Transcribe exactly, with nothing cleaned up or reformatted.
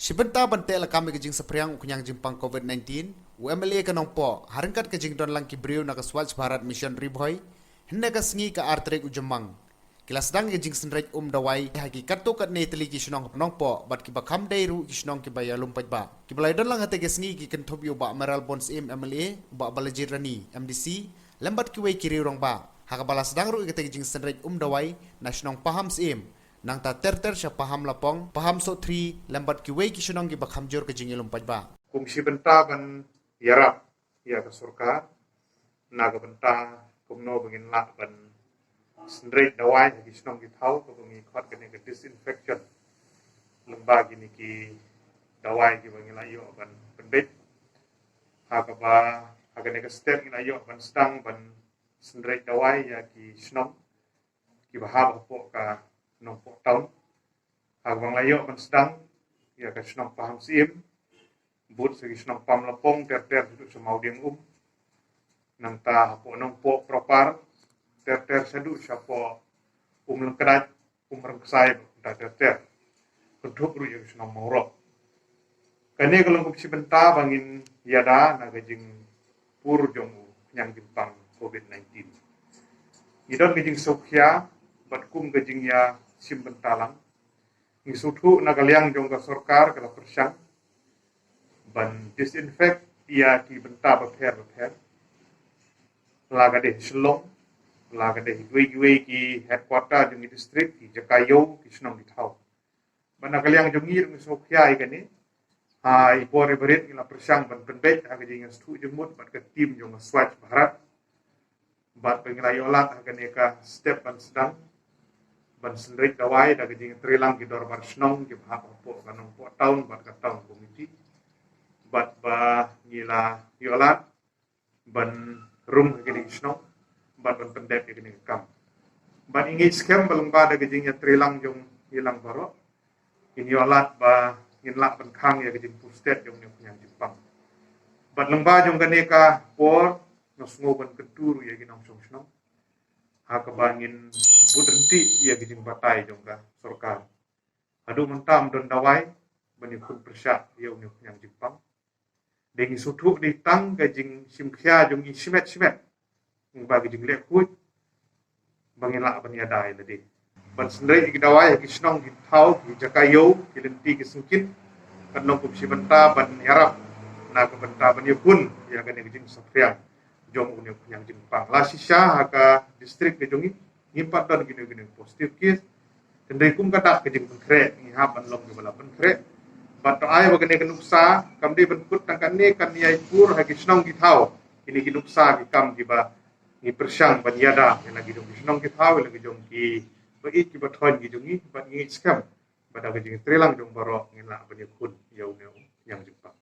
Shibynta ban teh lakam ïa ka jingsaphriang u khñiang jingpang COVID nineteen, u M L A ka Nongpoh, ha ryngkat ka jingdon lang ki briew na ka Swachh Bharat Mission Ri Bhoi, hynne ka sngi ka ar tarik u Jymmang, ki la sdang ïa ka jingsynreit um dawai ha ki katto katne tylli ki shnong Nongpoh bad kiba kham dei ruh ki shnong kiba ïalum paidbah. Kiba la ïadon lang ha kata ka sngi ki kynthup ïa u Bah Mayralborn Syiem M L A, u Bah Balajied Rani M D C, lem bad kiwei ki riew rangbah. Ha kaba la sdang ruh ïa kata ka jingsynreit um dawai na shnong Paham Syiem, nangta ter ter sha Paham Lapong, Paham Sohthri, lem bad kiwei ki shnong kiba kham jur ka jingïalum paidbah. Kum shi bynta ban ïarap ïa ka sorkar na ka bynta kumno ba ngin lah ban synreit dawai ha ki shnong ki thaw, kaba ngi khot kane ka disinfection, lyngba kine ki dawai kiba ngi la ïoh ban pynbeit. Ha kaba, ha kane ka step ngi la ïoh ban sdang ban synreit dawai ïa ki shnong kiba hap hapoh ka Nongpoh town. Ha kaba ngi la ïoh ban sdang ïa ka shnong Paham Syiem, bud sa ki shnong Paham Lapong ter ter shaduh sha Mawdiang Um, nangta hapoh Nongpoh proper ter ter shaduh shapoh Um Lyngkdait, Um Rangksai, nangta ter ter, kynthup ruh ïa ka shnong Mawroh. Kane ka long kum shi bynta ba ngin ïada na ka jingpur jong u khñiang jingpang COVID nineteen. Ngi don ka jingsngewkhia bad kum ka jingïashim bynta lang, ngi sngewthuh na ka liang jong ka sorkar ka la pyrshang ban disinfect ïa ki bynta bapher bapher, la ka dei Shillong, la ka dei kiwei kiwei ki headquarter jong ki district, ki jaka ïew, ki shnong ki thaw. Bad na ka liang jong ngi ruh ngi sngewkhia ïa kane. Ha i por i barit ngi la pyrshang ban pynbeit ha ka jingïasngewthuh jingmut bad ka team jong ka Swachh Bharat. Bad ba ngi la ïoh lad ha kane ka step ban sdang ban synreit dawai da ka jingtreilang ki dorbar shnong kiba hap hapoh ka Nongpoh town bad ka town committee. Bad ba ngi la ïoh lad ban rung ha kine ki shnong bad ban pyndep ïa kine ki kam. Bad ngi ngeit skhem ba lyngba da ka jingïatreilang jong ngi lang baroh, ngin ïoh lad ba ngin lah ban khang ïa ka jingpur stet jong une u khñiang jingpang. Bad lyngba jong kane ka por, nga sngew ban kyntu ruh ïa ki nongshong shnong ha kaba ngin bud ryntih ïa ka jingbatai jong ka sorkar. Haduh mynta ym don dawai ban ïakhun pyrshah ïa une u khñiang jingpang. Dei ngi sngewthuh dei tang ka jingshim khia jong ngi shimet shimet, ba ka jingleh khuid ba ngin lah ban ïada ïa lade. Ban synreit ïa ki dawai ha ki shnong ki thaw, ki jaka ïew, ki lynti ki syngkien, kan long kum shi bynta ban ïarap na ka bynta ban ïakhun ïa kane ka jingsaphriang jong une u khñiang jingpang. La shisha ha ka district ka jong ngi ngim pat don kino kino positive case. Hynrei kum ka dak ka jingpynkhreh, ngi hap ban long kiba la pynkhreh. Bad to ai ba kane ka nuksa kam dei ban kut tang kane, kan ïai pur ha ki shnong ki thaw kine ki nuksa ki kam kiba ngi pyrshang ban ïada ïa la ki jong ki shnong ki thaw, ïa la ki jong kiba ïeit kiba thoiñ ki jong ngi. Bad ngi ngeit skhem ba da ka jingtreilang jong baroh ngin lah ban ïakhun ïa une u khñiang jingpang.